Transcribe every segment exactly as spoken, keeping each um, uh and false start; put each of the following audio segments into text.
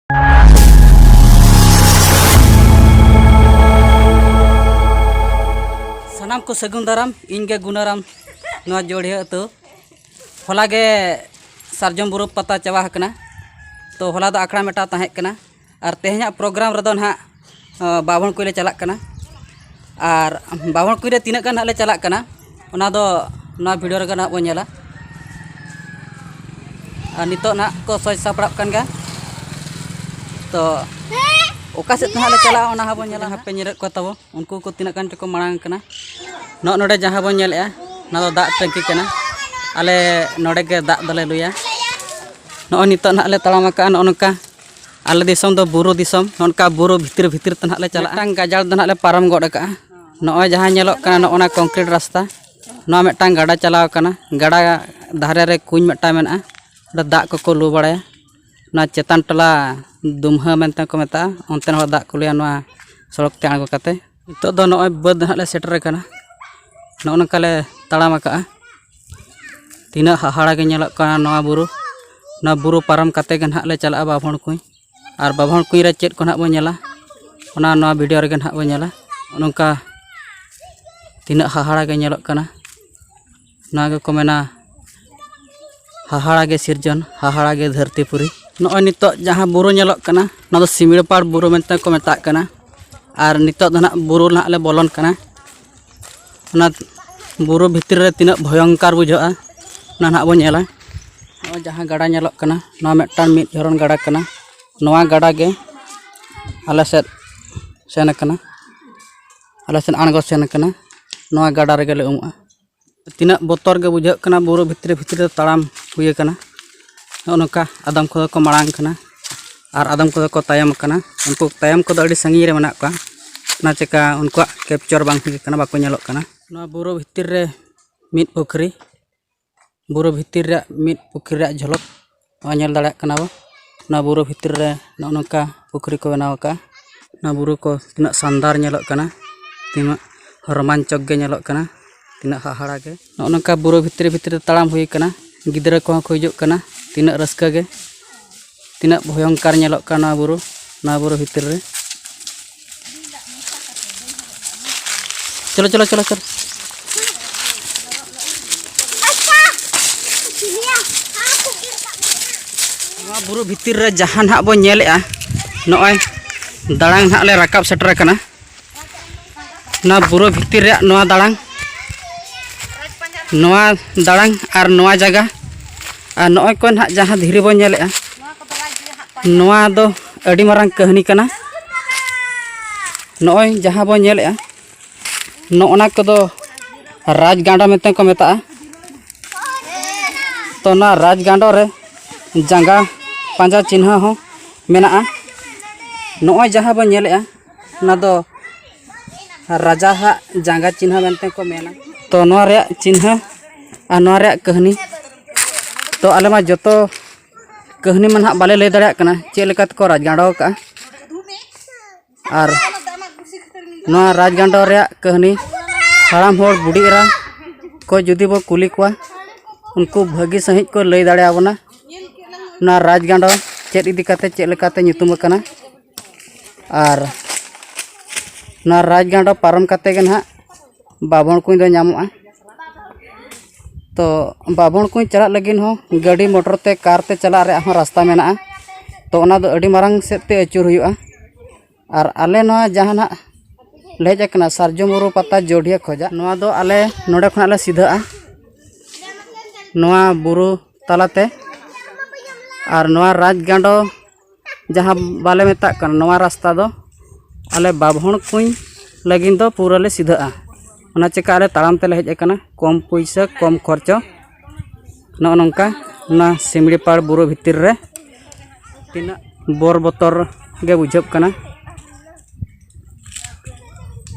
ᱥᱟᱱᱟᱢ ᱠᱚ ᱥᱟᱹᱜᱩᱱ ᱫᱟᱨᱟᱢ, ᱤᱧ ᱜᱮ ᱜᱩᱱᱟᱨᱟᱢ, ᱱᱚᱣᱟ ᱡᱳᱲᱦᱤᱭᱟᱹ ᱟᱹᱛᱩ᱾ ᱦᱚᱞᱟ ᱜᱮ ᱥᱟᱨᱡᱚᱢ ᱵᱩᱨᱩ ᱯᱟᱛᱟ ᱪᱟᱵᱟ ᱟᱠᱟᱱᱟ, ᱛᱚ ᱦᱚᱞᱟ ᱫᱚ ᱟᱠᱷᱲᱟ ᱢᱮᱴᱟᱣ ᱛᱟᱦᱮᱸ ᱠᱟᱱᱟ᱾ ᱟᱨ ᱛᱮᱦᱮᱧᱟᱜ ᱯᱨᱳᱜᱨᱟᱢ ᱨᱮᱫᱚ ᱱᱟᱦᱟᱜ, ᱟᱸ, ᱵᱟᱵᱷᱚᱱ ᱠᱩᱧ ᱞᱮ ᱪᱟᱞᱟᱜ ᱠᱟᱱᱟ᱾ ᱟᱨ ᱵᱟᱵᱷᱚᱱ ᱠᱩᱧ ᱨᱮ ᱛᱤᱱᱟᱹᱜ ᱜᱟᱱ ᱱᱟᱦᱟᱜ ᱞᱮ ᱪᱟᱞᱟᱜ ᱠᱟᱱᱟ, ᱚᱱᱟ ᱫᱚ ᱱᱚᱣᱟ ᱵᱷᱤᱰᱤᱭᱳ ᱨᱮᱜᱮ ᱱᱟᱦᱟᱜ ᱵᱚᱱ ᱧᱮᱞᱟ᱾ ᱟᱨ ᱱᱤᱛᱚᱜ ᱱᱟᱦᱟᱜ ᱠᱚ ᱥᱟᱡᱽ ᱥᱟᱯᱲᱟᱜ ᱠᱟᱱ ᱜᱮᱭᱟ᱾ ᱛᱚ ᱚᱠᱟ ᱥᱮᱫ ᱛᱮ ᱱᱟᱦᱟᱜ ᱞᱮ ᱪᱟᱞᱟᱜᱼᱟ, ᱚᱱᱟ ᱦᱚᱸ ᱵᱚᱱ ᱧᱮᱞᱟ᱾ ᱦᱟᱯᱮ ᱧᱮᱞᱮᱫ ᱠᱚᱣᱟ ᱛᱟᱵᱚ, ᱩᱱᱠᱩ ᱠᱚ ᱛᱤᱱᱟᱹᱜ ᱜᱟᱱ ᱪᱚᱠᱚ ᱢᱟᱲᱟᱝ ᱠᱟᱱᱟ᱾ ᱱᱚᱜᱼᱚ ᱱᱚᱰᱮ ᱡᱟᱦᱟᱸ ᱵᱚᱱ ᱧᱮᱞᱮᱫᱼᱟ, ᱚᱱᱟ ᱫᱚ ᱫᱟᱜ ᱴᱟᱹᱝᱠᱤ ᱠᱟᱱᱟ᱾ ᱟᱞᱮ ᱱᱚᱰᱮ ᱜᱮ ᱫᱟᱜ ᱫᱚᱞᱮ ᱞᱩᱭᱟ᱾ ᱱᱚᱜᱼᱚᱭ ᱱᱤᱛᱚᱜ ᱱᱟᱦᱟᱜ ᱞᱮ ᱛᱟᱲᱟᱢ ᱟᱠᱟᱫᱼᱟ, ᱱᱚᱜᱼᱚ ᱱᱚᱝᱠᱟ᱾ ᱟᱞᱮ ᱫᱤᱥᱚᱢ ᱫᱚ ᱵᱩᱨᱩ ᱫᱤᱥᱚᱢ, ᱱᱚᱜᱼᱚ ᱱᱚᱝᱠᱟ ᱵᱩᱨᱩ ᱵᱷᱤᱛᱤᱨ ᱵᱷᱤᱛᱤᱨ ᱛᱮ ᱱᱟᱦᱟᱜ ᱞᱮ ᱪᱟᱞᱟᱜᱼᱟ᱾ ᱢᱤᱫᱴᱟᱝ ᱜᱟᱡᱟᱲ ᱫᱚ ᱱᱟᱦᱟᱜ ᱞᱮ ᱯᱟᱨᱚᱢ ᱜᱚᱫ ᱟᱠᱟᱫᱼᱟ᱾ ᱱᱚᱜᱼᱚᱭ ᱡᱟᱦᱟᱸ ᱧᱮᱞᱚᱜ ᱠᱟᱱᱟ, ᱱᱚᱜᱼᱚ ᱱᱟ ᱠᱚᱝᱠᱨᱤᱴ ᱨᱟᱥᱛᱟ, ᱱᱚᱣᱟ ᱢᱤᱫᱴᱟᱝ ᱜᱟᱰᱟ ᱪᱟᱞᱟᱣ ᱟᱠᱟᱱᱟ᱾ ᱜᱟᱰᱟ ᱫᱷᱟᱨᱮ ᱨᱮ ᱠᱩᱧ ᱢᱤᱫᱴᱟᱝ ᱢᱮᱱᱟᱜᱼᱟ, ᱚᱸᱰᱮ ᱫᱟᱜ ᱠᱚᱠᱚ ᱞᱩ ᱵᱟᱲᱟᱭᱟ᱾ ᱱᱚᱣᱟ ᱪᱮᱛᱟᱱ ᱴᱚᱞᱟ ᱫᱩᱢᱦᱟᱹ ᱢᱮᱱᱛᱮ ᱠᱚ ᱢᱮᱛᱟᱜᱼᱟ, ᱚᱱᱛᱮᱱ ᱦᱚᱲ ᱫᱟᱜ ᱠᱚ ᱞᱩᱭᱟ ᱱᱚᱣᱟ ᱥᱚᱲᱚᱠ ᱛᱮ ᱟᱬᱜᱚ ᱠᱟᱛᱮ᱾ ᱱᱤᱛᱚᱜ ᱫᱚ ᱱᱚᱜᱼᱚᱭ ᱵᱟᱹᱫᱽ ᱱᱟᱦᱟᱜ ᱞᱮ ᱥᱮᱴᱮᱨ ᱟᱠᱟᱱᱟ᱾ ᱱᱚᱜᱼᱚ ᱱᱚᱝᱠᱟ ᱞᱮ ᱛᱟᱲᱟᱢ ᱟᱠᱟᱜᱼᱟ᱾ ᱛᱤᱱᱟᱹᱜ ᱦᱟᱦᱟᱲᱟ ᱜᱮ ᱧᱮᱞᱚᱜ ᱠᱟᱱᱟ ᱱᱚᱣᱟ ᱵᱩᱨᱩ᱾ ᱱᱚᱣᱟ ᱵᱩᱨᱩ ᱯᱟᱨᱚᱢ ᱠᱟᱛᱮ ᱜᱮ ᱱᱟᱦᱟᱜ ᱞᱮ ᱪᱟᱞᱟᱜᱼᱟ ᱵᱟᱵᱷᱚᱱ ᱠᱩᱧ᱾ ᱟᱨ ᱵᱟᱵᱷᱚᱱ ᱠᱩᱧ ᱨᱮ ᱪᱮᱫ ᱠᱚ ᱱᱟᱦᱟᱜ ᱵᱚᱱ ᱧᱮᱞᱟ, ᱚᱱᱟ ᱱᱚᱣᱟ ᱵᱷᱤᱰᱤᱭᱳ ᱨᱮᱜᱮ ᱱᱟᱦᱟᱜ ᱵᱚᱱ ᱧᱮᱞᱟ᱾ ᱱᱚᱝᱠᱟ ᱛᱤᱱᱟᱹᱜ ᱦᱟᱦᱟᱲᱟ ᱜᱮ ᱧᱮᱞᱚᱜ ᱠᱟᱱᱟ᱾ ᱱᱚᱣᱟ ᱜᱮᱠᱚ ᱢᱮᱱᱟ, ᱦᱟᱦᱟᱲᱟ ᱜᱮ ᱥᱤᱨᱡᱚᱱ, ᱦᱟᱦᱟᱲᱟ ᱜᱮ ᱫᱷᱟᱹᱨᱛᱤ ᱯᱩᱨᱤ᱾ ᱱᱚᱜᱼᱚᱭ ᱱᱤᱛᱚᱜ ᱡᱟᱦᱟᱸ ᱵᱩᱨᱩ ᱧᱮᱞᱚᱜ ᱠᱟᱱᱟ, ᱱᱚᱣᱟ ᱫᱚ ᱥᱤᱢᱲᱤᱯᱟᱲ ᱵᱩᱨᱩ ᱢᱮᱱᱛᱮ ᱠᱚ ᱢᱮᱛᱟᱜ ᱠᱟᱱᱟ᱾ ᱟᱨ ᱱᱤᱛᱚᱜ ᱫᱚ ᱱᱟᱦᱟᱜ ᱵᱩᱨᱩ ᱱᱟᱦᱟᱜ ᱞᱮ ᱵᱚᱞᱚᱱ ᱠᱟᱱᱟ᱾ ᱚᱱᱟ ᱵᱩᱨᱩ ᱵᱷᱤᱛᱤᱨ ᱨᱮ ᱛᱤᱱᱟᱹᱜ ᱵᱷᱚᱭᱚᱝᱠᱟᱨ ᱵᱩᱡᱷᱟᱹᱜᱼᱟ, ᱚᱱᱟ ᱱᱟᱦᱟᱜ ᱵᱚᱱ ᱧᱮᱞᱟ᱾ ᱱᱚᱜᱼᱚᱭ ᱡᱟᱦᱟᱸ ᱜᱟᱰᱟ ᱧᱮᱞᱚᱜ ᱠᱟᱱᱟ, ᱱᱚᱣᱟ ᱢᱤᱫᱴᱟᱝ ᱢᱤᱫ ᱡᱷᱚᱨᱚᱱ ᱜᱟᱰᱟ ᱠᱟᱱᱟ᱾ ᱱᱚᱣᱟ ᱜᱟᱰᱟ ᱜᱮ ᱟᱞᱮ ᱥᱮᱫ ᱥᱮᱱ ᱟᱠᱟᱱᱟ, ᱟᱞᱮ ᱥᱮᱫ ᱟᱬᱜᱚ ᱥᱮᱱ ᱟᱠᱟᱱᱟ᱾ ᱱᱚᱣᱟ ᱜᱟᱰᱟ ᱨᱮᱜᱮ ᱞᱮ ᱩᱢᱩᱜᱼᱟ᱾ ᱛᱤᱱᱟᱹᱜ ᱵᱚᱛᱚᱨ ᱜᱮ ᱵᱩᱡᱷᱟᱹᱜ ᱠᱟᱱᱟ, ᱵᱩᱨᱩ ᱵᱷᱤᱛᱨᱤ ᱵᱷᱤᱛᱨᱤ ᱛᱮ ᱛᱟᱲᱟᱢ ᱦᱩᱭ ᱟᱠᱟᱱᱟ᱾ ᱱᱚᱜᱼᱚ ᱱᱚᱝᱠᱟ ᱟᱫᱚᱢ ᱠᱚᱫᱚ ᱠᱚ ᱢᱟᱲᱟᱝ ᱠᱟᱱᱟ ᱟᱨ ᱟᱫᱚᱢ ᱠᱚᱫᱚ ᱠᱚ ᱛᱟᱭᱚᱢ ᱟᱠᱟᱱᱟ᱾ ᱩᱱᱠᱩ ᱛᱟᱭᱚᱢ ᱠᱚᱫᱚ ᱟᱹᱰᱤ ᱥᱟᱺᱜᱤᱧ ᱨᱮ ᱢᱮᱱᱟᱜ ᱠᱚᱣᱟ, ᱚᱱᱟ ᱪᱮᱠᱟ ᱩᱱᱠᱩᱣᱟᱜ ᱠᱮᱯᱪᱟᱨ ᱵᱟᱝ ᱦᱩᱭ ᱟᱠᱟᱱᱟ, ᱵᱟᱠᱚ ᱧᱮᱞᱚᱜ ᱠᱟᱱᱟ᱾ ᱱᱚᱣᱟ ᱵᱩᱨᱩ ᱵᱷᱤᱛᱤᱨ ᱨᱮ ᱢᱤᱫ ᱯᱩᱠᱷᱨᱤ, ᱵᱩᱨᱩ ᱵᱷᱤᱛᱤᱨ ᱨᱮᱭᱟᱜ ᱢᱤᱫ ᱯᱩᱠᱷᱨᱤ ᱨᱮᱭᱟᱜ ᱡᱷᱚᱞᱚᱠ ᱱᱚᱣᱟ ᱧᱮᱞ ᱫᱟᱲᱮᱭᱟᱜ ᱠᱟᱱᱟ ᱵᱚ᱾ ᱱᱚᱣᱟ ᱵᱩᱨᱩ ᱵᱷᱤᱛᱤᱨ ᱨᱮ ᱱᱚᱜᱼᱚ ᱱᱚᱝᱠᱟ ᱯᱩᱠᱷᱨᱤ ᱠᱚ ᱵᱮᱱᱟᱣ ᱟᱠᱟᱫᱼᱟ᱾ ᱱᱚᱣᱟ ᱵᱩᱨᱩ ᱠᱚ ᱛᱤᱱᱟᱹᱜ ᱥᱟᱱᱫᱟᱨ ᱧᱮᱞᱚᱜ ᱠᱟᱱᱟ, ᱛᱤᱱᱟᱹᱜ ᱨᱳᱢᱟᱧᱪᱚᱠ ᱜᱮ ᱧᱮᱞᱚᱜ ᱠᱟᱱᱟ, ᱛᱤᱱᱟᱹᱜ ᱦᱟᱦᱟᱲᱟ ᱜᱮ᱾ ᱱᱚᱜᱼᱚ ᱱᱚᱝᱠᱟ ᱵᱩᱨᱩ ᱵᱷᱤᱛᱨᱤ ᱵᱷᱤᱛᱨᱤ ᱛᱮ ᱛᱟᱲᱟᱢ ᱦᱩᱭ ᱟᱠᱟᱱᱟ᱾ ᱜᱤᱫᱽᱨᱟᱹ ᱠᱚᱦᱚᱸ ᱠᱚ ᱦᱤᱡᱩᱜ ᱠᱟᱱᱟ, ᱛᱤᱱᱟᱹᱜ ᱨᱟᱹᱥᱠᱟᱹ ᱜᱮ᱾ ᱛᱤᱱᱟᱹᱜ ᱵᱷᱚᱭᱚᱝᱠᱟᱨ ᱧᱮᱞᱚᱜ ᱠᱟᱱᱟ ᱱᱚᱣᱟ ᱵᱩᱨᱩ, ᱱᱚᱣᱟ ᱵᱩᱨᱩ ᱵᱷᱤᱛᱤᱨ ᱨᱮ᱾ ᱪᱚᱞᱚ, ᱪᱚᱞᱚ, ᱪᱚᱞᱚ, ᱪᱚᱞᱚ᱾ ᱱᱚᱣᱟ ᱵᱩᱨᱩ ᱵᱷᱤᱛᱤᱨ ᱨᱮ ᱡᱟᱦᱟᱸ ᱱᱟᱦᱟᱜ ᱵᱚᱱ ᱧᱮᱞᱮᱜᱼᱟ, ᱱᱚᱜᱼᱚᱭ ᱫᱟᱲᱟᱝ ᱱᱟᱦᱟᱜ ᱞᱮ ᱨᱟᱠᱟᱵ ᱥᱮᱴᱮᱨ ᱟᱠᱟᱱᱟ᱾ ᱱᱚᱣᱟ ᱵᱩᱨᱩ ᱵᱷᱤᱛᱤᱨ ᱨᱮᱭᱟᱜ ᱱᱚᱣᱟ ᱫᱟᱲᱟᱝ, ᱱᱚᱣᱟ ᱫᱟᱲᱟᱝ ᱟᱨ ᱱᱚᱣᱟ ᱡᱟᱭᱜᱟ, ᱟᱨ ᱱᱚᱜᱼᱚᱭ ᱠᱚ ᱱᱟᱦᱟᱜ ᱡᱟᱦᱟᱸ ᱫᱷᱤᱨᱤ ᱵᱚᱱ ᱧᱮᱞᱮᱜᱼᱟ, ᱱᱚᱣᱟ ᱫᱚ ᱟᱹᱰᱤ ᱢᱟᱨᱟᱝ ᱠᱟᱹᱦᱱᱤ ᱠᱟᱱᱟ᱾ ᱱᱚᱜᱼᱚᱭ ᱡᱟᱦᱟᱸ ᱵᱚᱱ ᱧᱮᱞᱮᱜᱼᱟ, ᱱᱚᱜᱼᱚᱱᱟ ᱠᱚᱫᱚ ᱨᱟᱡᱽ ᱜᱟᱸᱰᱚ ᱢᱮᱱᱛᱮ ᱠᱚ ᱢᱮᱛᱟᱜᱼᱟ᱾ ᱛᱚ, ᱱᱚᱣᱟ ᱨᱟᱡᱽ ᱜᱟᱸᱰᱚ ᱨᱮ ᱡᱟᱸᱜᱟ ᱯᱟᱸᱡᱟ ᱪᱤᱱᱦᱟᱹ ᱦᱚᱸ ᱢᱮᱱᱟᱜᱼᱟ᱾ ᱱᱚᱜᱼᱚᱭ ᱡᱟᱦᱟᱸ ᱵᱚᱱ ᱧᱮᱞᱮᱜᱼᱟ, ᱚᱱᱟ ᱫᱚ ᱨᱟᱡᱟ ᱦᱟᱜ ᱡᱟᱸᱜᱟ ᱪᱤᱱᱦᱟᱹ ᱢᱮᱱᱛᱮ ᱠᱚ ᱢᱮᱱᱟ᱾ ᱛᱚ, ᱱᱚᱣᱟ ᱨᱮᱭᱟᱜ ᱪᱤᱱᱦᱟᱹ ᱟᱨ ᱱᱚᱣᱟ ᱨᱮᱭᱟᱜ ᱠᱟᱹᱦᱱᱤ, ᱛᱚ, ᱟᱞᱮ ᱢᱟ ᱡᱚᱛᱚ ᱠᱟᱹᱦᱱᱤ ᱢᱟ ᱱᱟᱦᱟᱜ ᱵᱟᱞᱮ ᱞᱟᱹᱭ ᱫᱟᱲᱮᱭᱟᱜ ᱠᱟᱱᱟ ᱪᱮᱫ ᱞᱮᱠᱟ ᱛᱮᱠᱚ ᱨᱟᱡᱽ ᱜᱟᱸᱰᱚ ᱟᱠᱟᱫᱼᱟ᱾ ᱟᱨ ᱱᱚᱣᱟ ᱨᱟᱡᱽ ᱜᱟᱸᱰᱚ ᱨᱮᱭᱟᱜ ᱠᱟᱹᱦᱱᱤ ᱦᱟᱲᱟᱢ ᱦᱚᱲ ᱵᱩᱰᱷᱤ ᱮᱨᱟ ᱠᱚ ᱡᱩᱫᱤ ᱵᱚ ᱠᱩᱞᱤ ᱠᱚᱣᱟ, ᱩᱱᱠᱩ ᱵᱷᱟᱹᱜᱤ ᱥᱟᱺᱦᱤᱡ ᱠᱚ ᱞᱟᱹᱭ ᱫᱟᱲᱮᱭᱟᱵᱚᱱᱟ ᱱᱚᱣᱟ ᱨᱟᱡᱽ ᱜᱟᱸᱰᱚ ᱪᱮᱫ ᱤᱫᱤ ᱠᱟᱛᱮ ᱪᱮᱫ ᱞᱮᱠᱟᱛᱮ ᱧᱩᱛᱩᱢ ᱟᱠᱟᱱᱟ᱾ ᱟᱨ ᱱᱚᱣᱟ ᱨᱟᱡᱽ ᱜᱟᱸᱰᱚ ᱯᱟᱨᱚᱢ ᱠᱟᱛᱮ ᱜᱮ ᱱᱟᱦᱟᱜ ᱵᱟᱵᱷᱚᱱ ᱠᱩᱧ ᱫᱚ ᱧᱟᱢᱚᱜᱼᱟ᱾ ᱛᱚ, ᱵᱟᱵᱷᱚᱱ ᱠᱩᱧ ᱪᱟᱞᱟᱜ ᱞᱟᱹᱜᱤᱫ ᱦᱚᱸ ᱜᱟᱹᱰᱤ ᱢᱚᱴᱚᱨ ᱛᱮ, ᱠᱟᱨ ᱛᱮ ᱪᱟᱞᱟᱜ ᱨᱮᱭᱟᱜ ᱦᱚᱸ ᱨᱟᱥᱛᱟ ᱢᱮᱱᱟᱜᱼᱟ᱾ ᱛᱚ, ᱚᱱᱟ ᱫᱚ ᱟᱹᱰᱤ ᱢᱟᱨᱟᱝ ᱥᱮᱫ ᱛᱮ ᱟᱹᱪᱩᱨ ᱦᱩᱭᱩᱜᱼᱟ᱾ ᱟᱨ ᱟᱞᱮ ᱱᱚᱣᱟ ᱡᱟᱦᱟᱸ ᱱᱟᱦᱟᱜ ᱞᱮ ᱦᱮᱡ ᱟᱠᱟᱱᱟ ᱥᱟᱨᱡᱚᱢ ᱵᱩᱨᱩ ᱯᱟᱛᱟ ᱡᱳᱰᱷᱤᱭᱟᱹ ᱠᱷᱚᱡᱟᱜ, ᱱᱚᱣᱟ ᱫᱚ ᱟᱞᱮ ᱱᱚᱰᱮ ᱠᱷᱚᱱᱟᱜ ᱞᱮ ᱥᱤᱫᱷᱟᱹᱜᱼᱟ᱾ ᱱᱚᱣᱟ ᱵᱩᱨᱩ ᱛᱟᱞᱟᱛᱮ ᱟᱨ ᱱᱚᱣᱟ ᱨᱟᱡᱽ ᱜᱟᱸᱰᱚ ᱡᱟᱦᱟᱸ ᱵᱟᱞᱮ ᱢᱮᱛᱟᱜ ᱠᱟᱱᱟ, ᱱᱚᱣᱟ ᱨᱟᱥᱛᱟ ᱫᱚ ᱟᱞᱮ ᱵᱟᱵᱷᱚᱱ ᱠᱩᱧ ᱞᱟᱹᱜᱤᱫ ᱫᱚ ᱯᱩᱨᱟᱹ ᱞᱮ ᱥᱤᱫᱷᱟᱹᱜᱼᱟ᱾ ᱚᱱᱟ ᱪᱤᱠᱟ ᱟᱞᱮ ᱛᱟᱲᱟᱢ ᱛᱮᱞᱮ ᱦᱮᱡ ᱟᱠᱟᱱᱟ, ᱠᱚᱢ ᱯᱩᱭᱥᱟᱹ, ᱠᱚᱢ ᱠᱷᱚᱨᱪᱚ᱾ ᱱᱚᱜᱼᱚ ᱱᱚᱝᱠᱟ ᱚᱱᱟ ᱥᱤᱢᱲᱤᱯᱟᱲ ᱵᱩᱨᱩ ᱵᱷᱤᱛᱤᱨ ᱨᱮ ᱛᱤᱱᱟᱹᱜ ᱵᱚᱨ ᱵᱚᱛᱚᱨ ᱜᱮ ᱵᱩᱡᱷᱟᱹᱜ ᱠᱟᱱᱟ,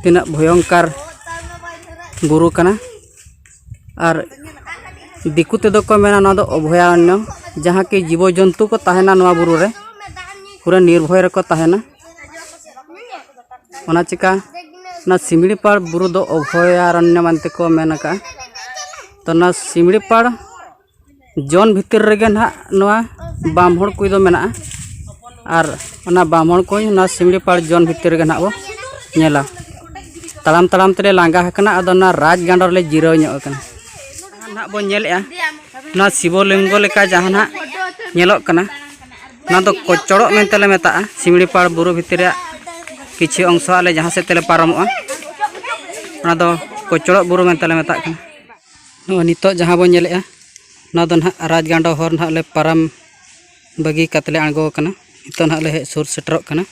ᱛᱤᱱᱟᱹᱜ ᱵᱷᱚᱭᱚᱝᱠᱟᱨ ᱵᱩᱨᱩ ᱠᱟᱱᱟ᱾ ᱟᱨ ᱫᱤᱠᱩ ᱛᱮᱫᱚ ᱠᱚ ᱢᱮᱱᱟ ᱱᱚᱣᱟ ᱫᱚ ᱚᱵᱷᱚᱭᱟᱨᱚᱱᱱᱚ, ᱡᱟᱦᱟᱸ ᱠᱤ ᱡᱤᱵᱚ ᱡᱚᱱᱛᱩ ᱠᱚ ᱛᱟᱦᱮᱱᱟ ᱱᱚᱣᱟ ᱵᱩᱨᱩ ᱨᱮ, ᱯᱩᱨᱟᱹ ᱱᱤᱨᱵᱷᱚᱭ ᱨᱮᱠᱚ ᱛᱟᱦᱮᱱᱟ᱾ ᱚᱱᱟ ᱪᱤᱠᱟ ᱚᱱᱟ ᱥᱤᱢᱲᱤᱯᱟᱲ ᱵᱩᱨᱩ ᱫᱚ ᱚᱵᱷᱚᱭᱟᱨᱚᱱᱱᱚ ᱢᱮᱱᱛᱮ ᱠᱚ ᱢᱮᱱ ᱟᱠᱟᱫᱼᱟ᱾ ᱛᱚ, ᱚᱱᱟ ᱥᱤᱢᱲᱤᱯᱟᱲ ᱡᱚᱱ ᱵᱷᱤᱛᱤᱨ ᱨᱮᱜᱮ ᱱᱟᱦᱟᱜ ᱱᱚᱣᱟ ᱵᱟᱢᱵᱷᱚᱲ ᱠᱩᱸᱭ ᱫᱚ ᱢᱮᱱᱟᱜᱼᱟ᱾ ᱟᱨ ᱚᱱᱟ ᱵᱟᱢᱵᱷᱚᱲ ᱠᱩᱸᱭ ᱚᱱᱟ ᱥᱤᱢᱲᱤᱯᱟᱲ ᱡᱚᱱ ᱵᱷᱤᱛᱤᱨ ᱨᱮᱜᱮ ᱱᱟᱦᱟᱜ ᱵᱚ ᱧᱮᱞᱟ᱾ ᱛᱟᱲᱟᱢ ᱛᱟᱲᱟᱢ ᱛᱮᱞᱮ ᱞᱟᱸᱜᱟ ᱟᱠᱟᱱᱟ, ᱟᱫᱚ ᱚᱱᱟ ᱨᱟᱡᱽ ᱜᱟᱱᱰᱚ ᱨᱮᱞᱮ ᱡᱤᱨᱟᱹᱣ ᱧᱚᱜ ᱟᱠᱟᱱᱟ᱾ ᱱᱟᱦᱟᱜ ᱵᱚᱱ ᱧᱮᱞᱮᱜᱼᱟ, ᱱᱚᱣᱟ ᱥᱤᱵᱚ ᱞᱤᱝᱜᱚ ᱞᱮᱠᱟ ᱡᱟᱦᱟᱸ ᱱᱟᱦᱟᱜ ᱧᱮᱞᱚᱜ ᱠᱟᱱᱟ, ᱱᱚᱣᱟ ᱫᱚ ᱠᱚᱪᱚᱲᱚᱜ ᱢᱮᱱᱛᱮ ᱞᱮ ᱢᱮᱛᱟᱜᱼᱟ᱾ ᱥᱤᱢᱲᱤᱯᱟᱲ ᱵᱩᱨᱩ ᱵᱷᱤᱛᱤᱨ ᱨᱮᱭᱟᱜ ᱠᱤᱪᱷᱩ ᱚᱝᱥᱚ ᱟᱞᱮ ᱡᱟᱦᱟᱸ ᱥᱮᱫ ᱛᱮᱞᱮ ᱯᱟᱨᱚᱢᱚᱜᱼᱟ, ᱚᱱᱟ ᱫᱚ ᱠᱚᱪᱚᱲᱚᱜ ᱵᱩᱨᱩ ᱢᱮᱱᱛᱮ ᱞᱮ ᱢᱮᱛᱟᱜ ᱠᱟᱱᱟ᱾ ᱱᱚᱜᱼᱚᱭ ᱱᱤᱛᱚᱜ ᱡᱟᱦᱟᱸ ᱵᱚᱱ ᱧᱮᱞᱮᱜᱼᱟ, ᱱᱚᱣᱟ ᱫᱚ ᱱᱟᱦᱟᱜ ᱨᱟᱡᱽ ᱜᱟᱱᱰᱚ ᱦᱚᱨ ᱱᱟᱦᱟᱜ ᱞᱮ ᱯᱟᱨᱚᱢ ᱵᱟᱹᱜᱤ ᱠᱟᱛᱮ ᱞᱮ ᱟᱬᱜᱚ ᱟᱠᱟᱱᱟ᱾ ᱱᱤᱛᱚᱜ ᱱᱟᱦᱟᱜ ᱞᱮ ᱦᱮᱡ ᱥᱩᱨ ᱥᱮᱴᱮᱨᱚᱜ ᱠᱟᱱᱟ᱾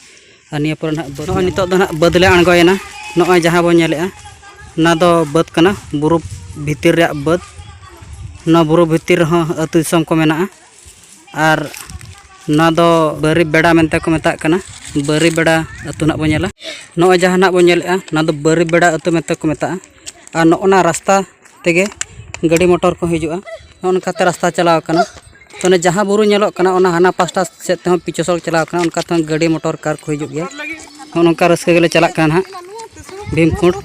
ᱟᱨ ᱱᱤᱭᱟᱹ ᱯᱚᱨᱮ ᱱᱟᱦᱟᱜ ᱵᱟᱹᱫᱽ, ᱱᱚᱜᱼᱚᱭ ᱱᱤᱛᱚᱜ ᱫᱚ ᱱᱟᱦᱟᱜ ᱵᱟᱹᱫᱽ ᱞᱮ ᱟᱬᱜᱚᱭᱮᱱᱟ᱾ ᱱᱚᱜᱼᱚᱭ ᱡᱟᱦᱟᱸ ᱵᱚᱱ ᱧᱮᱞᱮᱜᱼᱟ, ᱚᱱᱟ ᱫᱚ ᱵᱟᱹᱫᱽ ᱠᱟᱱᱟ᱾ ᱵᱩᱨᱩ ᱵᱷᱤᱛᱤᱨ ᱨᱮᱭᱟᱜ ᱵᱟᱹᱫᱽ᱾ ᱱᱚᱣᱟ ᱵᱩᱨᱩ ᱵᱷᱤᱛᱤᱨ ᱨᱮᱦᱚᱸ ᱟᱹᱛᱩ ᱫᱤᱥᱚᱢ ᱠᱚ ᱢᱮᱱᱟᱜᱼᱟ᱾ ᱟᱨ ᱱᱚᱣᱟ ᱫᱚ ᱵᱟᱹᱨᱤ ᱵᱮᱲᱟ ᱢᱮᱱᱛᱮ ᱠᱚ ᱢᱮᱛᱟᱜ ᱠᱟᱱᱟ᱾ ᱵᱟᱹᱨᱤ ᱵᱮᱲᱟ ᱟᱹᱛᱩ ᱱᱟᱦᱟᱜ ᱵᱚᱱ ᱧᱮᱞᱟ᱾ ᱱᱚᱜᱼᱚᱭ ᱡᱟᱦᱟᱸ ᱱᱟᱦᱟᱜ ᱵᱚᱱ ᱧᱮᱞᱮᱜᱼᱟ, ᱱᱚᱣᱟ ᱫᱚ ᱵᱟᱹᱨᱤ ᱵᱮᱲᱟ ᱟᱹᱛᱩ ᱢᱮᱱᱛᱮ ᱠᱚ ᱢᱮᱛᱟᱜᱼᱟ᱾ ᱟᱨ ᱱᱚᱜᱼᱚ ᱱᱟ ᱨᱟᱥᱛᱟ ᱛᱮᱜᱮ ᱜᱟᱹᱰᱤ ᱢᱚᱴᱚᱨ ᱠᱚ ᱦᱤᱡᱩᱜᱼᱟ᱾ ᱱᱚᱜᱼᱚ ᱱᱚᱝᱠᱟᱛᱮ ᱨᱟᱥᱛᱟ ᱪᱟᱞᱟᱣ ᱟᱠᱟᱱᱟ᱾ ᱛᱚ, ᱚᱱᱮ ᱡᱟᱦᱟᱸ ᱵᱩᱨᱩ ᱧᱮᱞᱚᱜ ᱠᱟᱱᱟ, ᱚᱱᱟ ᱦᱟᱱᱟ ᱯᱟᱥᱴᱟ ᱥᱮᱫ ᱛᱮᱦᱚᱸ ᱯᱤᱪ ᱥᱚᱲᱚᱠ ᱪᱟᱞᱟᱣ ᱟᱠᱟᱱᱟ, ᱚᱱᱠᱟ ᱛᱮᱦᱚᱸ ᱜᱟᱹᱰᱤ ᱢᱚᱴᱚᱨ ᱠᱟᱨ ᱠᱚ ᱦᱤᱡᱩᱜ ᱜᱮᱭᱟ᱾ ᱱᱚᱜᱼᱚ ᱱᱚᱝᱠᱟ ᱨᱟᱹᱥᱠᱟᱹ ᱜᱮᱞᱮ ᱪᱟᱞᱟᱜ ᱠᱟᱱᱟ ᱱᱟᱦᱟᱜ ᱵᱷᱤᱢᱠᱩᱸᱰ᱾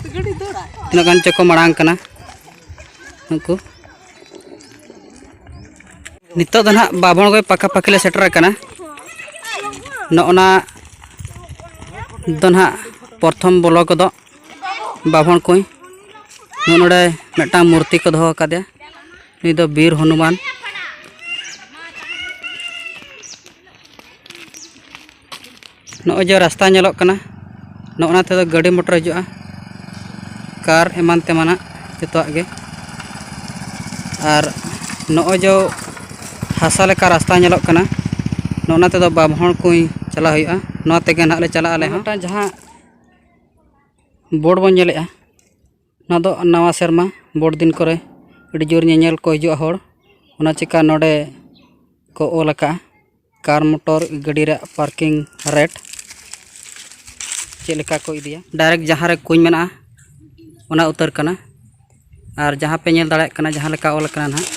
ᱛᱤᱱᱟᱹᱜ ᱜᱟᱱ ᱪᱚᱠᱚ ᱢᱟᱲᱟᱝ ᱠᱟᱱᱟ ᱩᱱᱠᱩ᱾ ᱱᱤᱛᱚᱜ ᱫᱚ ᱱᱟᱦᱟᱜ ᱵᱟᱵᱷᱚᱬ ᱜᱚᱭ ᱯᱟᱠᱟ ᱯᱟᱠᱤ ᱞᱮ ᱥᱮᱴᱮᱨ ᱟᱠᱟᱱᱟ᱾ ᱱᱚᱜᱼᱚ ᱱᱟ ᱫᱚ ᱱᱟᱦᱟᱜ ᱯᱨᱚᱛᱷᱚᱢ ᱵᱚᱞᱚ ᱜᱚᱫᱚᱜ ᱵᱟᱵᱷᱚᱬ ᱠᱩᱸᱭ᱾ ᱱᱚᱜᱼᱚ ᱱᱚᱰᱮ ᱢᱤᱫᱴᱟᱝ ᱢᱩᱨᱛᱤ ᱠᱚ ᱫᱚᱦᱚ ᱟᱠᱟᱫᱮᱭᱟ᱾ ᱱᱩᱭ ᱫᱚ ᱵᱤᱨ ᱦᱚᱱᱩᱢᱟᱱ᱾ ᱱᱚᱜᱼᱚᱭ ᱡᱮ ᱨᱟᱥᱛᱟ ᱧᱮᱞᱚᱜ ᱠᱟᱱᱟ, ᱱᱚᱜᱼᱚ ᱱᱟ ᱛᱮᱫᱚ ᱜᱟᱹᱰᱤ ᱢᱚᱴᱚᱨ ᱦᱤᱡᱩᱜᱼᱟ, ᱠᱟᱨ ᱮᱢᱟᱱ ᱛᱮᱢᱟᱱᱟᱜ ᱡᱚᱛᱚᱣᱟᱜ ᱜᱮ᱾ ᱟᱨ ᱱᱚᱜᱼᱚᱭ ᱡᱮ ᱦᱟᱥᱟ ᱞᱮᱠᱟ ᱨᱟᱥᱛᱟ ᱧᱮᱞᱚᱜ ᱠᱟᱱᱟ, ᱱᱚᱜᱼᱚ ᱱᱟ ᱛᱮᱫᱚ ᱵᱟᱵᱷᱚᱬ ᱠᱩᱸᱭ ᱪᱟᱞᱟᱜ ᱦᱩᱭᱩᱜᱼᱟ᱾ ᱱᱚᱣᱟ ᱛᱮᱜᱮ ᱱᱟᱦᱟᱜ ᱞᱮ ᱪᱟᱞᱟᱜᱼᱟ ᱟᱞᱮ ᱦᱚᱸ᱾ ᱢᱤᱫᱴᱟᱝ ᱡᱟᱦᱟᱸ ᱵᱳᱨᱰ ᱵᱚᱱ ᱧᱮᱞᱮᱜᱼᱟ, ᱱᱚᱣᱟ ᱫᱚ ᱱᱟᱣᱟ ᱥᱮᱨᱢᱟ ᱵᱳᱨᱰ ᱫᱤᱱ ᱠᱚᱨᱮ ᱟᱹᱰᱤ ᱡᱳᱨ ᱧᱮᱧᱮᱞ ᱠᱚ ᱦᱤᱡᱩᱜᱼᱟ ᱦᱚᱲ, ᱚᱱᱟ ᱪᱤᱠᱟ ᱱᱚᱰᱮ ᱠᱚ ᱚᱞ ᱟᱠᱟᱜᱼᱟ, ᱠᱟᱨ ᱢᱚᱴᱚᱨ ᱜᱟᱹᱰᱤ ᱨᱮᱭᱟᱜ ᱯᱟᱨᱠᱤᱝ ᱨᱮᱴ ᱪᱮᱫ ᱞᱮᱠᱟ ᱠᱚ ᱤᱫᱤᱭᱟ᱾ ᱰᱟᱭᱨᱮᱠᱴ ᱡᱟᱦᱟᱸ ᱨᱮ ᱠᱩᱧ ᱢᱮᱱᱟᱜᱼᱟ, ᱚᱱᱟ ᱩᱛᱟᱹᱨ ᱠᱟᱱᱟ᱾ ᱟᱨ ᱡᱟᱦᱟᱸ ᱯᱮ ᱧᱮᱞ ᱫᱟᱲᱮᱭᱟᱜ ᱠᱟᱱᱟ, ᱡᱟᱦᱟᱸ ᱞᱮᱠᱟ ᱚᱞ ᱟᱠᱟᱱᱟ ᱱᱟᱦᱟᱜ,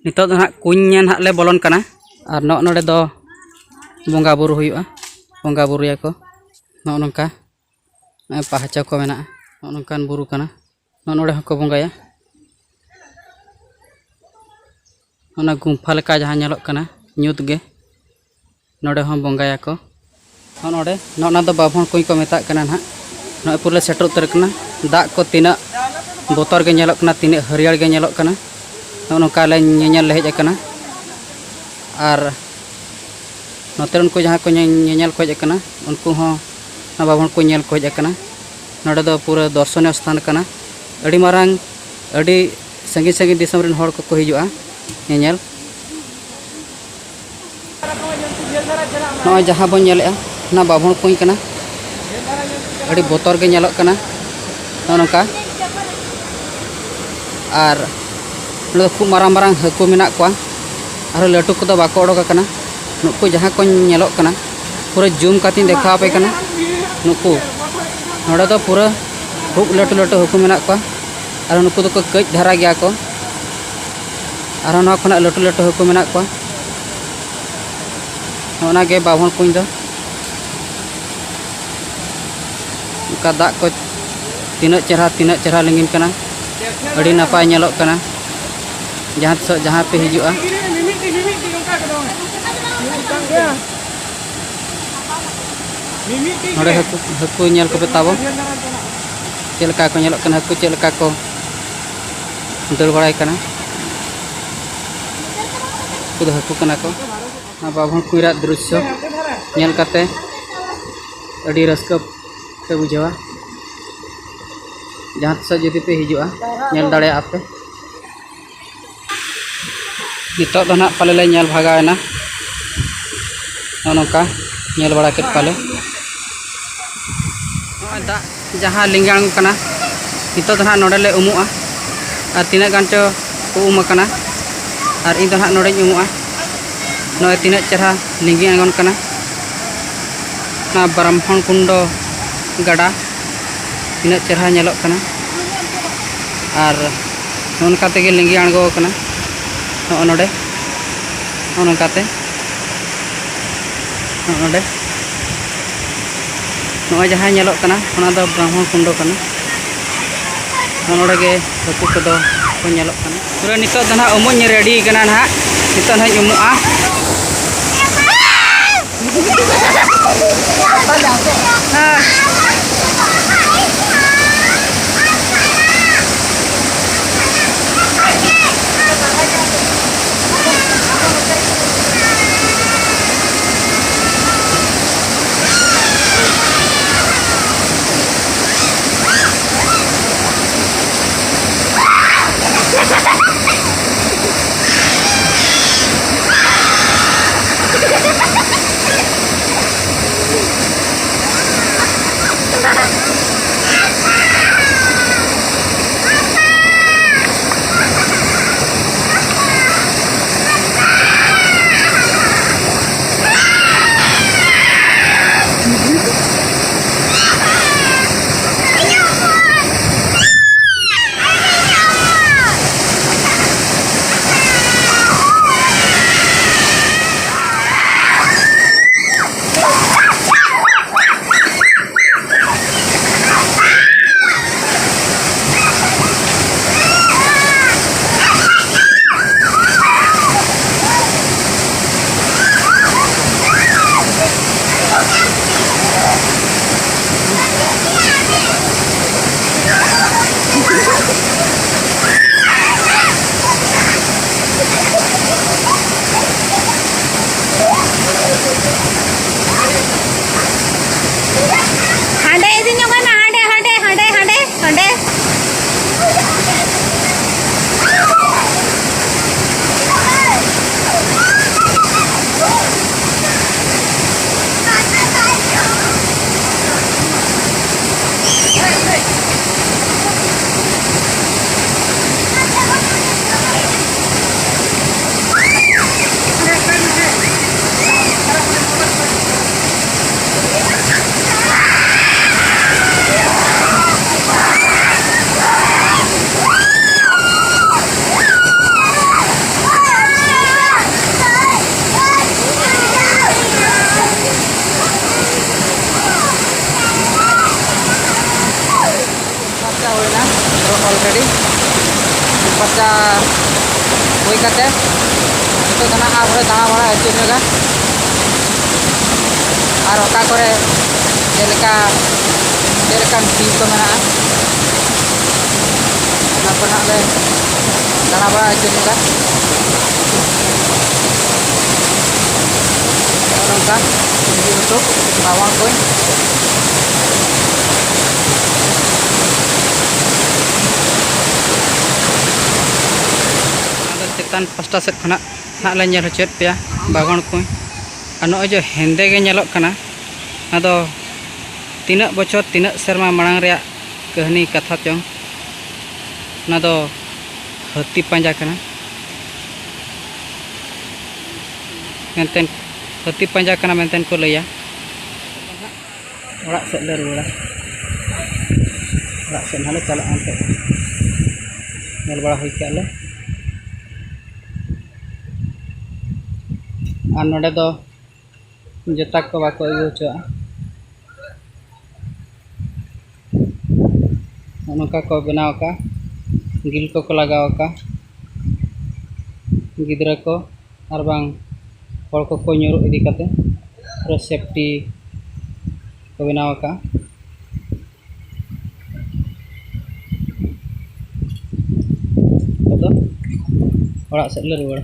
ᱱᱤᱛᱚᱜ ᱫᱚ ᱱᱟᱦᱟᱜ ᱠᱩᱧ ᱧᱮᱞ ᱱᱟᱦᱟᱜ ᱞᱮ ᱵᱚᱞᱚᱱ ᱠᱟᱱᱟ᱾ ᱟᱨ ᱱᱚᱜᱼᱚ ᱱᱚᱰᱮ ᱫᱚ ᱵᱚᱸᱜᱟ ᱵᱩᱨᱩ ᱦᱩᱭᱩᱜᱼᱟ, ᱵᱚᱸᱜᱟ ᱵᱩᱨᱩᱭᱟᱠᱚ᱾ ᱱᱚᱜᱼᱚ ᱱᱚᱝᱠᱟ ᱱᱚᱜᱼᱚᱭ ᱯᱟᱦᱟᱪᱟ ᱠᱚ ᱢᱮᱱᱟᱜᱼᱟ᱾ ᱱᱚᱜᱼᱚ ᱱᱚᱝᱠᱟᱱ ᱵᱩᱨᱩ ᱠᱟᱱᱟ᱾ ᱱᱚᱜᱼᱚ ᱱᱚᱰᱮ ᱦᱚᱸᱠᱚ ᱵᱚᱸᱜᱟᱭᱟ᱾ ᱚᱱᱟ ᱜᱩᱢᱯᱷᱟ ᱞᱮᱠᱟ ᱡᱟᱦᱟᱸ ᱧᱮᱞᱚᱜ ᱠᱟᱱᱟ ᱧᱩᱛ ᱜᱮ, ᱱᱚᱰᱮ ᱦᱚᱸ ᱵᱚᱸᱜᱟᱭᱟᱠᱚ᱾ ᱱᱚᱜᱼᱚ ᱱᱚᱰᱮ, ᱱᱚᱜᱼᱚ ᱱᱟ ᱫᱚ ᱵᱟᱵᱷᱚᱱ ᱠᱩᱧ ᱠᱚ ᱢᱮᱛᱟᱜ ᱠᱟᱱᱟ ᱱᱟᱦᱟᱜ᱾ ᱱᱚᱜᱼᱚᱭ ᱯᱩᱨᱟᱹ ᱞᱮ ᱥᱮᱴᱮᱨ ᱩᱛᱟᱹᱨ ᱠᱟᱱᱟ᱾ ᱫᱟᱜ ᱠᱚ ᱛᱤᱱᱟᱹᱜ ᱵᱚᱛᱚᱨ ᱜᱮ ᱧᱮᱞᱚᱜ ᱠᱟᱱᱟ, ᱛᱤᱱᱟᱹᱜ ᱦᱟᱹᱨᱭᱟᱹᱲ ᱜᱮ ᱧᱮᱞᱚᱜ ᱠᱟᱱᱟ᱾ ᱱᱚᱜᱼᱚ ᱱᱚᱝᱠᱟ ᱞᱮ ᱧᱮᱧᱮᱞ ᱞᱮ ᱦᱮᱡ ᱟᱠᱟᱱᱟ᱾ ᱟᱨ ᱱᱚᱛᱮ ᱨᱮᱱ ᱠᱚ ᱡᱟᱦᱟᱸ ᱠᱚ ᱧᱮ-, ᱧᱮᱧᱮᱞ ᱠᱚ ᱦᱮᱡ ᱟᱠᱟᱱᱟ, ᱩᱱᱠᱩ ᱦᱚᱸ ᱱᱚᱣᱟ ᱵᱟᱵᱷᱚᱱ ᱠᱩᱧ ᱧᱮᱞ ᱠᱚ ᱦᱮᱡ ᱟᱠᱟᱱᱟ᱾ ᱱᱚᱰᱮ ᱫᱚ ᱯᱩᱨᱟᱹ ᱫᱚᱨᱥᱚᱱᱤᱭᱚ ᱥᱛᱷᱟᱱ ᱠᱟᱱᱟ᱾ ᱟᱹᱰᱤ ᱢᱟᱨᱟᱝ, ᱟᱹᱰᱤ ᱥᱟᱺᱜᱤᱧ ᱥᱟᱺᱜᱤᱧ ᱫᱤᱥᱚᱢ ᱨᱮᱱ ᱦᱚᱲ ᱠᱚᱠᱚ ᱦᱤᱡᱩᱜᱼᱟ ᱧᱮᱧᱮᱞ᱾ ᱱᱚᱜᱼᱚᱭ ᱡᱟᱦᱟᱸ ᱵᱚᱱ ᱧᱮᱞᱮᱫᱼᱟ, ᱚᱱᱟ ᱵᱟᱵᱷᱚᱱ ᱠᱩᱧ ᱠᱟᱱᱟ᱾ ᱟᱹᱰᱤ ᱵᱚᱛᱚᱨ ᱜᱮ ᱧᱮᱞᱚᱜ ᱠᱟᱱᱟ ᱱᱚᱜᱼᱚ ᱱᱚᱝᱠᱟ᱾ ᱟᱨ ᱱᱚᱰᱮ ᱫᱚ ᱠᱷᱩᱵ ᱢᱟᱨᱟᱝ ᱢᱟᱨᱟᱝ ᱦᱟᱹᱠᱩ ᱢᱮᱱᱟᱜ ᱠᱚᱣᱟ, ᱟᱨᱦᱚᱸ ᱞᱟᱹᱴᱩ ᱠᱚᱫᱚ ᱵᱟᱠᱚ ᱚᱰᱚᱠ ᱟᱠᱟᱱᱟ᱾ ᱱᱩᱠᱩ ᱡᱟᱦᱟᱸ ᱠᱚ ᱧᱮᱞᱚᱜ ᱠᱟᱱᱟ, ᱯᱩᱨᱟᱹ ᱡᱩᱢ ᱠᱟᱛᱮᱧ ᱫᱮᱠᱷᱟᱣ ᱟᱯᱮ ᱠᱟᱱᱟ᱾ ᱱᱩᱠᱩ ᱱᱚᱰᱮ ᱫᱚ ᱯᱩᱨᱟᱹ ᱠᱷᱩᱵ ᱞᱟᱹᱴᱩ ᱞᱟᱹᱴᱩ ᱦᱟᱹᱠᱩ ᱢᱮᱱᱟᱜ ᱠᱚᱣᱟ, ᱟᱨ ᱱᱩᱠᱩ ᱫᱚᱠᱚ ᱠᱟᱹᱡ ᱫᱷᱟᱨᱟ ᱜᱮᱭᱟ ᱠᱚ᱾ ᱟᱨᱦᱚᱸ ᱱᱚᱣᱟ ᱠᱷᱚᱱᱟᱜ ᱞᱟᱹᱴᱩ ᱞᱟᱹᱴᱩ ᱦᱟᱹᱠᱩ ᱢᱮᱱᱟᱜ ᱠᱚᱣᱟ᱾ ᱱᱚᱜᱼᱚ ᱱᱟ ᱜᱮ ᱵᱟᱵᱷᱚᱱ ᱠᱩᱧ ᱫᱚ᱾ ᱚᱱᱠᱟ ᱫᱟᱜ ᱠᱚ ᱛᱤᱱᱟᱹᱜ ᱪᱮᱦᱨᱟ, ᱛᱤᱱᱟᱹᱜ ᱪᱮᱦᱨᱟ ᱞᱤᱸᱜᱤᱱ ᱠᱟᱱᱟ, ᱟᱹᱰᱤ ᱱᱟᱯᱟᱭ ᱧᱮᱞᱚᱜ ᱠᱟᱱᱟ᱾ ᱡᱟᱦᱟᱸ ᱛᱤᱥᱚᱜ ᱡᱟᱦᱟᱸ ᱯᱮ ᱦᱤᱡᱩᱜᱼᱟ, ᱱᱚᱰᱮ ᱦᱟᱹᱠᱩ, ᱦᱟᱹᱠᱩ ᱧᱮᱞ ᱠᱚᱯᱮ ᱛᱟᱵᱚ, ᱪᱮᱫ ᱞᱮᱠᱟ ᱠᱚ ᱧᱮᱞᱚᱜ ᱠᱟᱱᱟ, ᱦᱟᱹᱠᱩ ᱪᱮᱫ ᱞᱮᱠᱟ ᱠᱚ ᱫᱟᱹᱲ ᱵᱟᱲᱟᱭ ᱠᱟᱱᱟ᱾ ᱩᱱᱠᱩ ᱫᱚ ᱦᱟᱹᱠᱩ ᱠᱟᱱᱟ ᱠᱚ᱾ ᱱᱚᱣᱟ ᱵᱟᱵᱷᱚᱱ ᱠᱩᱧ ᱨᱮᱭᱟᱜ ᱫᱨᱤᱥᱥᱚ ᱧᱮᱞ ᱠᱟᱛᱮ ᱟᱹᱰᱤ ᱨᱟᱹᱥᱠᱟᱹ ᱯᱮ ᱵᱩᱡᱷᱟᱹᱣᱟ᱾ ᱡᱟᱦᱟᱸ ᱛᱤᱥᱚᱜ ᱡᱩᱫᱤ ᱯᱮ ᱦᱤᱡᱩᱜᱼᱟ, ᱧᱮᱞ ᱫᱟᱲᱮᱭᱟᱜᱼᱟ ᱯᱮ᱾ ᱱᱤᱛᱚᱜ ᱫᱚ ᱱᱟᱦᱟᱜ ᱯᱟᱞᱮ ᱞᱮ ᱧᱮᱞ ᱵᱷᱟᱜᱟᱣ ᱮᱱᱟ᱾ ᱱᱚᱜᱼᱚ ᱱᱚᱝᱠᱟ ᱧᱮᱞ ᱵᱟᱲᱟ ᱠᱮᱫ ᱠᱚᱣᱟᱞᱮ᱾ ᱱᱚᱜᱼᱚᱭ ᱫᱟᱜ ᱡᱟᱦᱟᱸ ᱞᱤᱸᱜᱤ ᱟᱬᱜᱚ ᱠᱟᱱᱟ, ᱱᱤᱛᱚᱜ ᱫᱚ ᱱᱟᱦᱟᱜ ᱱᱚᱰᱮ ᱞᱮ ᱩᱢᱩᱜᱼᱟ᱾ ᱟᱨ ᱛᱤᱱᱟᱹᱜ ᱜᱟᱱ ᱪᱚ ᱠᱚ ᱩᱢ ᱟᱠᱟᱱᱟ, ᱟᱨ ᱤᱧ ᱫᱚ ᱱᱟᱦᱟᱜ ᱱᱚᱰᱮᱧ ᱩᱢᱩᱜᱼᱟ᱾ ᱱᱚᱜᱼᱚᱭ ᱛᱤᱱᱟᱹᱜ ᱪᱮᱦᱨᱟ ᱞᱤᱸᱜᱤ ᱟᱬᱜᱚᱱ ᱠᱟᱱᱟ ᱱᱚᱣᱟ ᱵᱨᱟᱦᱢᱚᱬ ᱠᱩᱱᱰᱚ ᱜᱟᱰᱟ, ᱛᱤᱱᱟᱹᱜ ᱪᱮᱦᱨᱟ ᱧᱮᱞᱚᱜ ᱠᱟᱱᱟ᱾ ᱟᱨ ᱱᱚᱜᱼᱚ ᱱᱚᱝᱠᱟ ᱛᱮᱜᱮ ᱞᱤᱸᱜᱤ ᱟᱬᱜᱚ ᱟᱠᱟᱱᱟ᱾ ᱱᱚᱜᱼᱚ ᱱᱚᱰᱮ, ᱱᱚᱜᱼᱚ ᱱᱚᱝᱠᱟᱛᱮ, ᱱᱚᱜᱼᱚ ᱱᱚᱰᱮ, ᱱᱚᱜᱼᱚᱭ ᱡᱟᱦᱟᱸ ᱧᱮᱞᱚᱜ ᱠᱟᱱᱟ, ᱚᱱᱟ ᱫᱚ ᱵᱨᱟᱦᱢᱚᱬ ᱠᱩᱱᱰᱚ ᱠᱟᱱᱟ᱾ ᱱᱚᱜᱼᱚ ᱱᱚᱰᱮ ᱜᱮ ᱦᱟᱹᱠᱩ ᱠᱚᱫᱚ ᱠᱚ ᱧᱮᱞᱚᱜ ᱠᱟᱱᱟ᱾ ᱯᱩᱨᱟᱹ ᱱᱤᱛᱚᱜ ᱫᱚ ᱱᱟᱦᱟᱜ ᱩᱢᱩᱜ ᱤᱧ ready ᱠᱟᱱᱟ ᱱᱟᱦᱟᱜ᱾ ᱱᱤᱛᱚᱜ ᱱᱟᱦᱟᱜ ᱤᱧ ᱩᱢᱩᱜᱼᱟ᱾ ᱦᱩᱭ ᱠᱟᱛᱮ ᱱᱤᱛᱚᱜ ᱫᱚ ᱱᱟᱦᱟᱜ ᱟᱵᱚ ᱞᱮ ᱫᱟᱬᱟ ᱵᱟᱲᱟ ᱟᱹᱪᱩᱨ ᱧᱚᱜᱟ᱾ ᱟᱨ ᱚᱠᱟ ᱠᱚᱨᱮ ᱪᱮᱫ ᱞᱮᱠᱟ, ᱪᱮᱫ ᱞᱮᱠᱟᱱ ᱥᱤᱱ ᱠᱚ ᱢᱮᱱᱟᱜᱼᱟ, ᱚᱱᱟ ᱠᱚ ᱱᱟᱦᱟᱜ ᱞᱮ ᱫᱟᱬᱟ ᱵᱟᱲᱟ ᱟᱹᱪᱩᱨ ᱧᱚᱜᱟ᱾ ᱱᱚᱜᱼᱚ ᱱᱚᱝᱠᱟ ᱤᱫᱤ ᱦᱚᱴᱚ ᱨᱟᱵᱚᱬ ᱠᱚᱧ᱾ ᱟᱫᱚ ᱪᱮᱛᱟᱱ ᱯᱟᱥᱴᱟ ᱥᱮᱫ ᱠᱷᱚᱱᱟᱜ ᱱᱟᱦᱟᱜ ᱞᱮ ᱧᱮᱞ ᱦᱚᱪᱚᱭᱮᱫ ᱯᱮᱭᱟ ᱵᱟᱵᱚᱱ ᱠᱚ᱾ ᱟᱨ ᱱᱚᱜᱼᱚᱭ ᱡᱮ ᱦᱮᱸᱫᱮ ᱜᱮ ᱧᱮᱞᱚᱜ ᱠᱟᱱᱟ, ᱚᱱᱟ ᱫᱚ ᱛᱤᱱᱟᱹᱜ ᱵᱚᱪᱷᱚᱨ, ᱛᱤᱱᱟᱹᱜ ᱥᱮᱨᱢᱟ ᱢᱟᱲᱟᱝ ᱨᱮᱭᱟᱜ ᱠᱟᱹᱦᱱᱤ ᱠᱟᱛᱷᱟ ᱪᱚᱝ, ᱚᱱᱟ ᱫᱚ ᱦᱟᱹᱛᱤ ᱯᱟᱸᱡᱟ ᱠᱟᱱᱟ ᱢᱮᱱᱛᱮ, ᱦᱟᱹᱛᱤ ᱯᱟᱸᱡᱟ ᱠᱟᱱᱟ ᱢᱮᱱᱛᱮ ᱠᱚ ᱞᱟᱹᱭᱟ᱾ ᱚᱲᱟᱜ ᱥᱮᱫ ᱞᱮ ᱨᱩᱣᱟᱹᱲᱟ, ᱚᱲᱟᱜ ᱥᱮᱫ ᱱᱟᱦᱟᱜ ᱞᱮ ᱪᱟᱞᱟᱜᱼᱟ᱾ ᱮᱱᱛᱮ ᱧᱮᱞ ᱵᱟᱲᱟ ᱦᱩᱭ ᱠᱮᱜᱼᱟ ᱞᱮ᱾ ᱟᱨ ᱱᱚᱰᱮ ᱫᱚ ᱡᱚᱛᱟ ᱠᱚ ᱵᱟᱠᱚ ᱟᱹᱜᱩ ᱦᱚᱪᱚᱣᱟᱜᱼᱟ᱾ ᱱᱚᱜᱼᱚ ᱱᱚᱝᱠᱟ ᱠᱚ ᱵᱮᱱᱟᱣ ᱟᱠᱟᱫᱼᱟ, ᱜᱤᱞ ᱠᱚᱠᱚ ᱞᱟᱜᱟᱣ ᱟᱠᱟᱫᱼᱟ᱾ ᱜᱤᱫᱽᱨᱟᱹ ᱠᱚ ᱟᱨ ᱵᱟᱝ ᱦᱚᱲ ᱠᱚᱠᱚ ᱧᱩᱨᱩᱜ ᱤᱫᱤ ᱠᱟᱛᱮ ᱯᱩᱨᱟᱹ ᱥᱮᱯᱴᱤ ᱠᱚ ᱵᱮᱱᱟᱣ ᱟᱠᱟᱫᱼᱟ᱾ ᱟᱫᱚ ᱚᱲᱟᱜ ᱥᱮᱫ ᱞᱮ ᱨᱩᱣᱟᱹᱲᱟ᱾